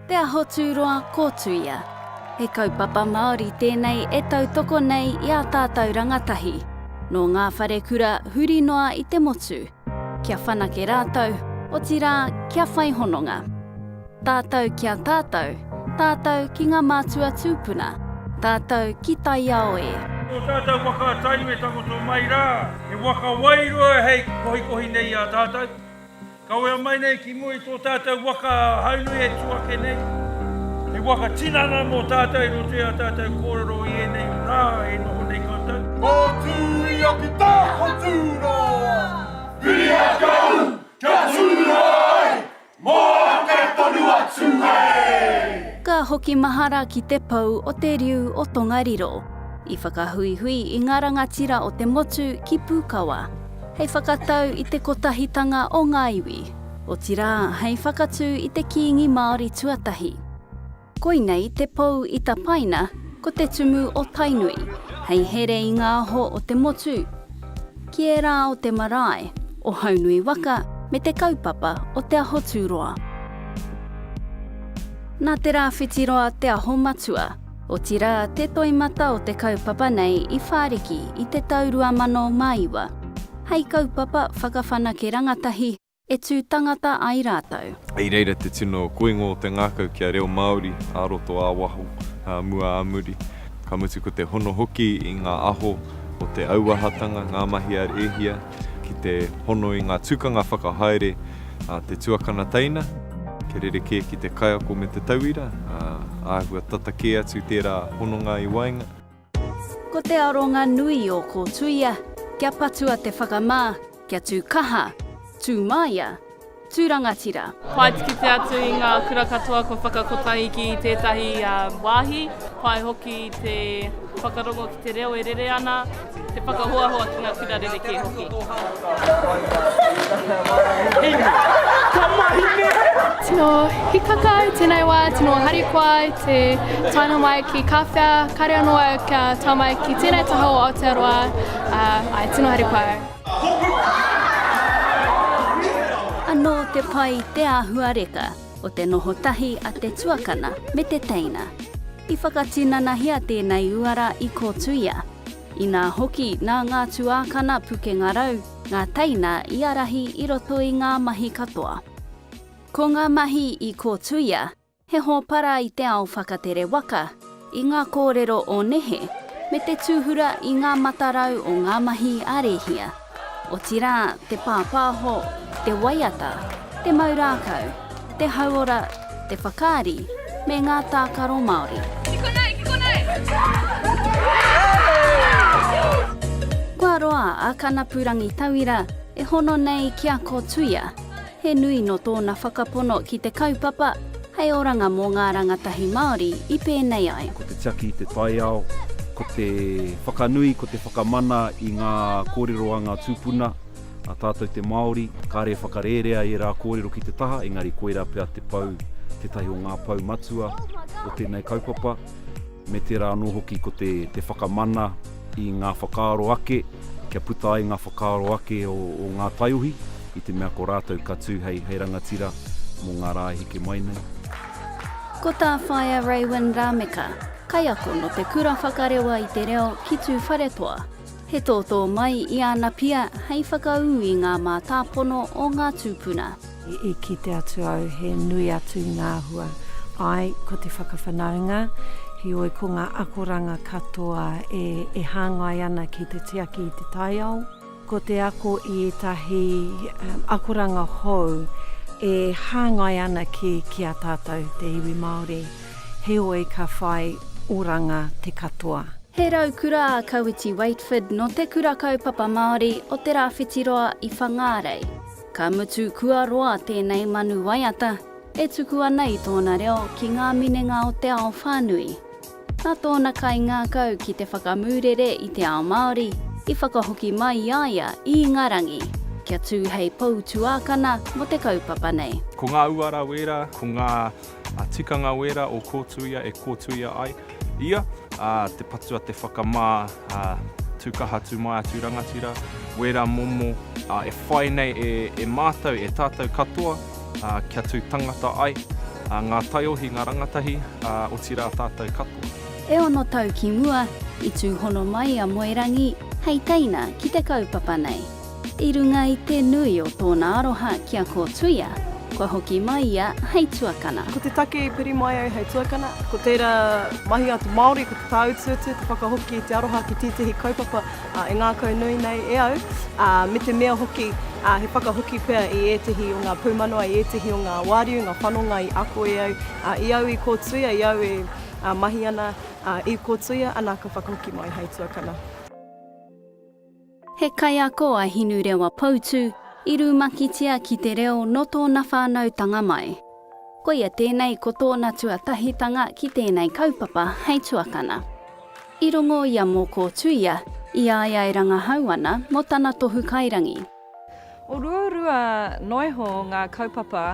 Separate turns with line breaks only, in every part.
Te Aho Tūroa Kōtuia. He kaupapa Māori tēnei e tautoko nei i ā tātou rangatahi, nō ngā wharekura huri noa i te motu, kia whanake rātou, otirā kia whai hononga. Tātou ki a tātou, tātou ki ngā mātua tūpuna, tātou ki taiao e.
Tō tātou waka a Tainui e takoto mai rā, he waka wairua hei kohikohi nei i a tātou. Kawea mai nei ki mua i tō tātou waka haunui e tū ake nei, he waka tinana mō tātou i roto i ā tātou kōrero i ēnei rā e noho nei koutou.
Kōtuia ki tā Kotūroa! Whiria kia ū, kia tū roa ai, mō ake tonu atu e!
Ka hoki mahara ki te pou o te riu o Tongariro, i whakahuihui i ngā rangatira o te motu ki Pūkawa. Hei whakatau i te kotahitanga o ngā iwi, otirā hei whakatū i te Kīngi Māori tuatahi. Koinei te pou i tapaina ko te Tumu o Tainui, hei here i ngā aho o te motu, ki ērā o te marae, o Haunui waka me te kaupapa o Te Aho Tūroa. Nā Te Rāwhitiroa te aho matua. Otirā, te toimata o te kaupapa nei i whāriki i te tau 2009, hei kaupapa whakawhanake rangatahi e tū tangata ai rātou.
I reira te tino koingo o te ngākau kia reo Māori ā-roto ā-waho, ā-mua ā-muri. Ka mutu ko te hono hoki i ngā aho o te auahatanga, ngā mahi a Rēhia, ki te hono i ngā tukanga whakahaere a te tuakana teina, kia rerekē ki te kaiako me te tauira, ā, āhua tata kē atu tērā hononga i waenga.
Ko te aronga nui o Kōtuia, kia patua te whakamā, kia tū kaha, tū māia, tū rangatira.
Pai te kite atu i ngā kura katoa kua whakakotahi ki tētahi wāhi, pai hoki te whakarongo ki te reo e rere ana, te whakahoahoa ki ngā kura rerekē hoki.
Tino hikaka au tēnei wā, tino harikoa au te taenga mai ki Kāwhia, kāre anō au kia tae mai ki tēnei taha o Aotearoa, ā, āe, tino harikoa au.
Anō te pai te āhuareka o te noho tahi a te tuakana me te teina. I whakatinanahia tēnei uara i kōtuia. Inā hoki, nā ngā tuākana pukenga rau, ngā teina i ārahi i roto i ngā mahi katoa. Ko ngā mahi i kōtuia, he hōpara i te ao whakatere waka, i ngā kōrero o nehe, me te tūhura i ngā matarau o ngā mahi a Rēhia. Otirā, te pāpāho, te waiata, te mau rākau, te hauora, te whakaari, me ngā tākaro Māori.
Ki konei, ki konei!
Kua roa a Kanapurangi Tauira e hono nei ki a Kōtuia, he nui nō tōna whakapono ki te kaupapa hei oranga mō ngā rangatahi Māori i pēnei ai.
Ko te tiaki i te taiao, ko te whakanui, ko te whakamana i ngā kōrero a ngā tūpuna, a tātou te Māori, kāre e whakarērea ērā kōrero ki te taha, engari koirā pea te pou, tētahi o ngā pou matua o tēnei kaupapa, me tērā anō hoki ko te, te whakamana i ngā whakaaro ake, kia puta ai ngā whakaaro ake o, o ngā taiohi, i te mea ko rātou ka tū hei, hei rangatira mō ngā rā e heke mai nei.
Ko tā Whaea Raewyn Rameka, kaiako nō te Kura Whakarewa i te Reo ki Tūwharetoa, He tōtō mai i ana pia hei whakaū i ngā mātāpono o ngā tūpuna.
I kite atu au he nui atu ngā hua. Āe, ko te whakawhanaunga, heoi ko ngā akoranga katoa e, e hāngai ana ki te tiaki i te taiao. Ko te ako i ētahi akoranga hou e hāngai ana ki, ki a tātou te iwi Māori, heoi ka whai oranga te katoa.
He raukura a Kawiti Waetford nō Te Kura Kaupapa Māori o Te Rāwhitiroa i Whangārei. Ka mutu kua roa tēnei manu waiata e tuku ana i tōna reo ki ngā minenga o te ao whānui. Nā tōna kaingākau ki te whakamūrere i te ao Māori i whakahoki mai i a ia i Ingarangi kia tū hei pou tuākana mō te kaupapa nei.
Ko ngā uara wērā, ko ngā tikanga wērā o kōtuia e kōtuia ai ia, ā, te patu a te whakamā, ā, tū kaha, tū māia, tū rangatira, wērā momo, ā, e whai nei e, e mātou, e tātou katoa, ā, kia tū tangata ai. Ngā taiohi, ngā rangatahi, ā, otirā tātou katoa.
E ono tau ki mua, i tūhono mai a Moerangi hei teina ki te kaupapa nei. I runga i te nui o tōna aroha ki a Kōtuia, kua hoki mai ia hei tuakana.
Ko te take i piri mai au hei tuakana, ko tērā mahi a te Māori, ko te tāutuutu, te whakahoki i te aroha ki tētehi kaupapa e ngākau nui nei e au, ā, me te mea hoki, ā, he whakahoki pea i ētehi o ngā pūmanawa, i ētehi o ngā wāriu, ngā whanonga i ako e au, ā, i au i kōtuia, i au e mahi ana, ā, i kōtuia, ana ka whakahoki mai hei tuakana.
He kaiako a Hinurewa Poutu i rūmakitia ki te reo nō tōna whānautanga mai. Koia tēnei ko tōna tuatahitanga ki tēnei kaupapa hei tuakana. I rongo ia mō Kōtuia i a ia e rangahau ana mō tana tohu kairangi.
Oruorua noiho ngā kaupapa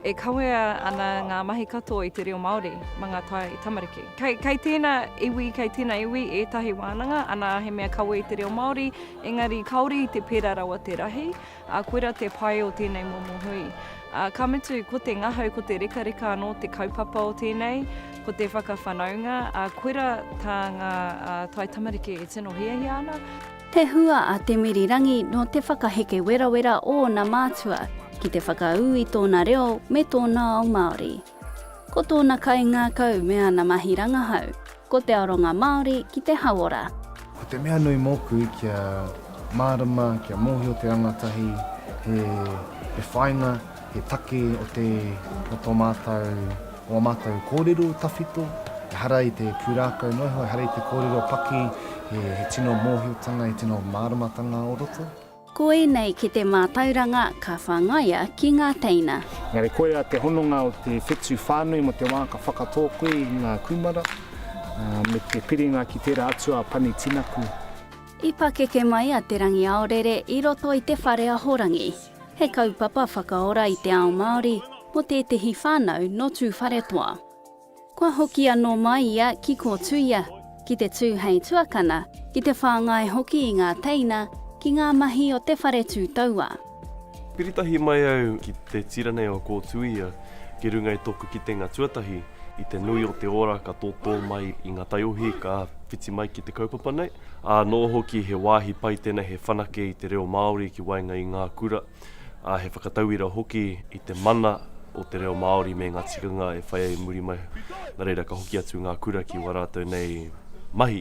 e kawea ana ngā mahi katoa i te reo Māori ma ngā tai tamariki. Kei, kei tēnā iwi, kei tēnā iwi ētahi wānanga, ana he mea kawe i te reo Māori, engari kāore i te pērā rawa te rahi, ā, koirā te pai o tēnei momo hui. Ā, ka mutu, ko te ngahau, ko te rekareka anō te kaupapa o tēnei, ko te whakawhanaunga, ā, koirā tā ngā tai tamariki e tino hiahia ana.
He hua a Te Mirirangi nō te whakaheke werawera o ōna mātua ki te whakaū i tōna reo me tōna ao Māori. Ko tōna kaingākau me ana mahi rangahau, ko te aronga Māori ki te hauora.
Ko te mea nui mōku kia mārama, kia mōhio te rangatahi he he whāinga, he take o te o tō mātou, o ā mātou kōrero tawhito, ehara i te pūrākau noa iho, ehara i te kōrero paki, he he tino mōhiotanga, he tino māramatanga o roto.
Ko ēnei kete mātauranga ka whāngaia ki ngā teina.
Engari koirā te hononga o te whetū whānui mō te wā ka whakatō koe i ngā kūmara, me te piringa ki tērā atua a Pani Tinaku.
I pakeke mai a Te Rangiaorere i roto i te whare ahorangi, he kaupapa whakaora i te ao Māori mō tētehi whānau nō Tūwharetoa. Kua hoki anō mai ia ki Kōtuia, ki te tū hei tuakana, ki te whāngai hoki i ngā teina ki ngā mahi o te whare tū tauā.
Piritahi mai au ki te tira nei o Kōtuia ki runga i tōku kitenga tuatahi i te nui o te ora ka tōtō mai i ngā taiohi ka whiti mai ki te kaupapa nei. Ā, nō hoki he wāhi pai tēnei he whanake i te reo Māori ki waenga i ngā kura, ā, he whakatauira hoki i te mana o te reo Māori me ngā tikanga e whai ai i muri mai. Nā reira, ka hoki atu ngā kura ki wā rātou nei mahi,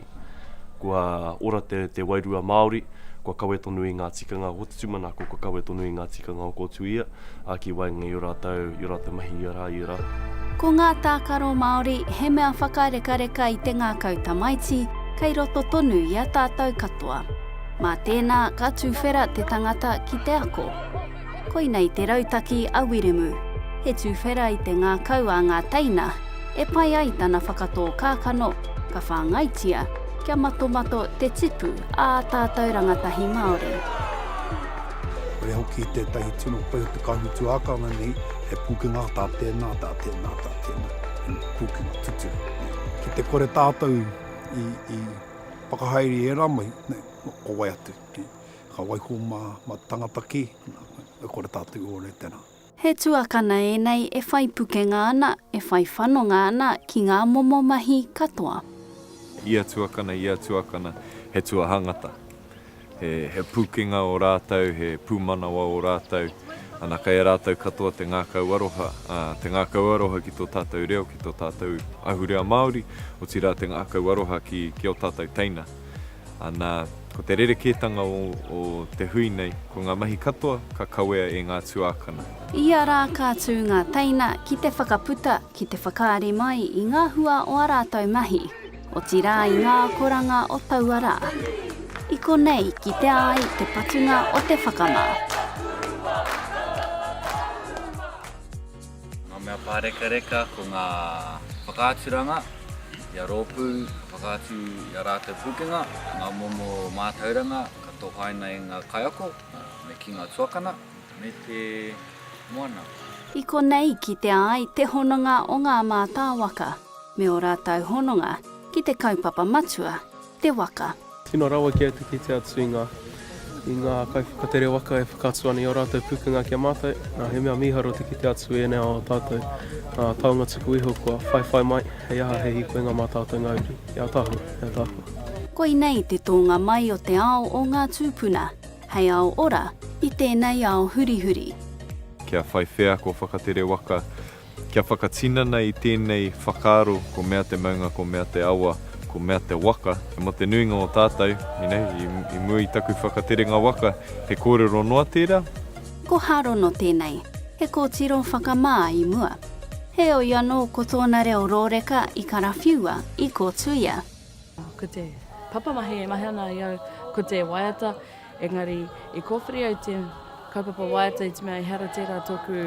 kua ora te, te wairua Māori, kua kawe tonu i ngā tikanga o te tūmanako, kua kawe tonu i ngā tikanga o Kōtuia. ā, ki waenga i ō rātou, i ō rātou mahi ia rā, ia rā.
Ko ngā tākaro Māori he mea whakarekareka i te ngākau tamaiti kei roto tonu i a tātou katoa. Mā tēnā ka tuwhera te tangata ki te ako. Koinei te rautaki a Wiremu, he tuwhera i te ngākau a ngā teina e pai ai tana whakatō kākano ka whāngaitia kia matomato te tipu a ā tātou rangatahi Māori.
Koia hoki tētahi tino pai o te kāhui tuākana nei, he pūkenga tā tēnā, tā tēnā, tā tēnā, he pūkenga tuturu. Ki te kore tātou i, i whakahaere i ērā mahi, ne, ko wai atu, ne, ka waiho mā, mā tangata kē, e kore tātou i ora i tērā.
He tuakana ēnei e whai pukenga ana, e whai whanonga ana ki ngā momo mahi katoa.
Ia tuakana, ia tuakana, he tuahangata. He, he pūkenga ō rātou, he pūmanawa ō rātou, ana kei a rātou katoa te ngākau aroha, ā, te ngākau aroha ki tō tātou reo, ki tō tātou ahurea Māori, otirā te ngākau aroha ki, ki ō tātou teina. Ana, ko te rerekētanga o, o te hui nei, ko ngā mahi katoa ka kawea e ngā tuākana.
Ia rā ka tū ngā teina ki te whakaputa, ki te whakaari mai i ngā hua o ā rātou mahi, otirā i ngā akoranga o taua rā. I konei kitea ai te patunga o te whakamā.
Ngā mea pārekareka ko ngā whakaaturanga ia rōpū ka whakaatu i a rātou pūkenga, ngā momo mātauranga ka tohaina e ngā kaiako me ki ngā tuakana, me te moana.
I konei kitea ai te hononga o ngā mātāwaka me ō rātou hononga ki te kaupapa matua, te waka.
Tino rawa ki au te kite atu i ngā. i ngā kaiwhakatere waka e whakaatu ana i ō rātou pūkenga ki a mātou. Nā, he mea mīharo te kite atu ēnei o tātou ngā taonga tuku iho kua whaiwhai mai, hei aha hei hīkoinga mā tātou ngā uri. He ātaahua, he ātaahua.
Koinei te tōnga mai o te ao o ngā tūpuna, hei ao ora i tēnei ao hurihuri.
Kia whai wheako whakatere waka Kia whakatinana i tēnei whakaaro, ko mea te maunga, ko mea te awa, ko mea te waka. Mō te nuinga o tātou, you know, i, i mua i taku whakaterenga waka, he kōrero noa tērā.
Ko Harono tēnei, he kōtiro whakamā i mua. Heoi anō ko tōna reo rōreka i karawhiua, i kōtuia.
Ko te papamahi e mahi ana i au, ko te waiata, engari i kōwhiri au te kaupapa waiata i te mea ehara tērā tōku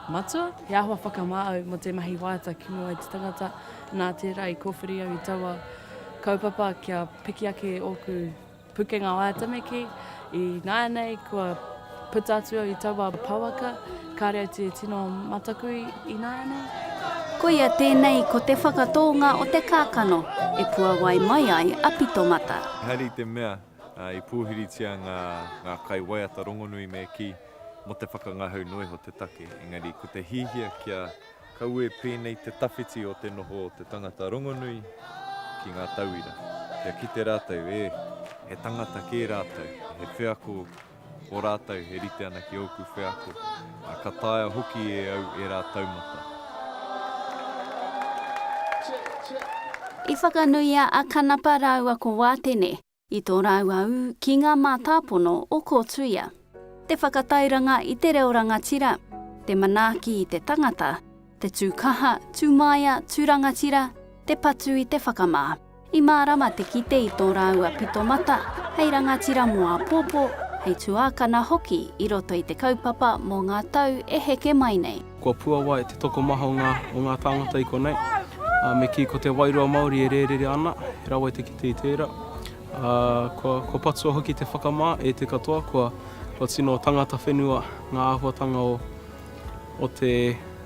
matua. He āhua whakamā au mō te mahi waiata ki mua i te tangata, nā tērā i kōwhiri au i taua kaupapa kia piki ake ōku Pukenga waiata me kī, i nāianei kua puta atu au i taua pouaka, kāre au te tino mataku i nāianei.
Koia tēnei ko te whakatōnga o te kākano e puawai mai ai a Pitomata.
Ehara i te mea i pōhiritia ngā ngā kaiwaiata rongonui me kī, mō te whakangahau noa iho te take, engari ko te hihia kia Kaua e pēnei te tawhiti o te noho o te tangata rongonui ki ngā tauira. Kia kite rātou, e, he tangata kē rātou, he wheako o rātou e rite ana ki ōku wheako, ā, ka taea hoki e au ērā taumata.
I whakanuia a Kanapa rāua ko Wātene i tō rāua ū ki ngā mātāpono o Kōtuia. Te whakatairanga i te reo rangatira, te manaaki i te tangata, te tū kaha, tū māia, tū rangatira, te patu i te whakamā. I mārama te kite i tō rāua pito mata hei rangatira mō āpōpō, hei tuākana hoki i roto i te kaupapa mō ngā tau e heke mai nei.
Kua puawai te tokomaha o ngā, o ngā tāngata i konei. Ā, me kī ko te wairua Māori e rērere ana, he rawe te kite i tērā. Ā, kua, kua patua hoki te whakamā e te katoa, kua, kua tino tangata whenua ngā āhuatanga o, o te,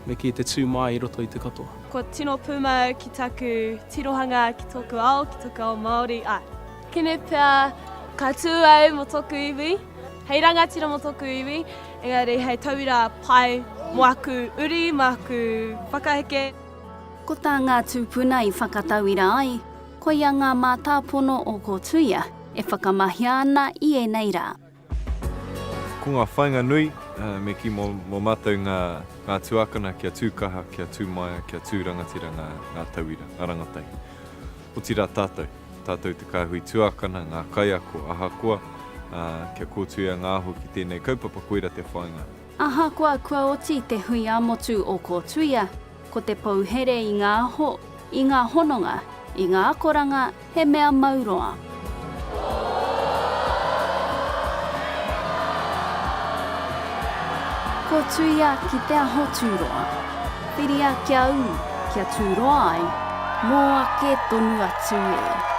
me kī, te tū māia i roto i te katoa.
Kua tino pūmau ki taku tirohanga ki tōku ao, ki tōku ao Māori, āe. Kene pea ka tū au mō tōku iwi, hei rangatira mō tōku iwi, Engari hei tauira pai mō aku uri, mō aku whakaheke.
Ko tā ngā tūpuna i whakatauira ai, koia ngā mātāpono o Kōtuia e whakamahia ana i ēnei rā.
Ko ngā whāinga nui, me kī mō mātou ngā tuākana kia tū kaha, kia tū maia, kia tū rangatira ngā tauira, ngā rangatahi. Otirā tātou. Tātou te kāhui tuakana, ngā kaiako, ahakoa, ā, kia kōtuia ngā aho ki tēnei kaupapa, koira te whāinga.
Ahakoa kua oti te hui ā-motu o Kōtuia, ko te pou here i ngā aho, i ngā hononga, i ngā akoranga he mea mau roa. Kōtuia ki te aho tūroa. Whiria kia ū, kia tūroa ai, mō ake tonu atu e.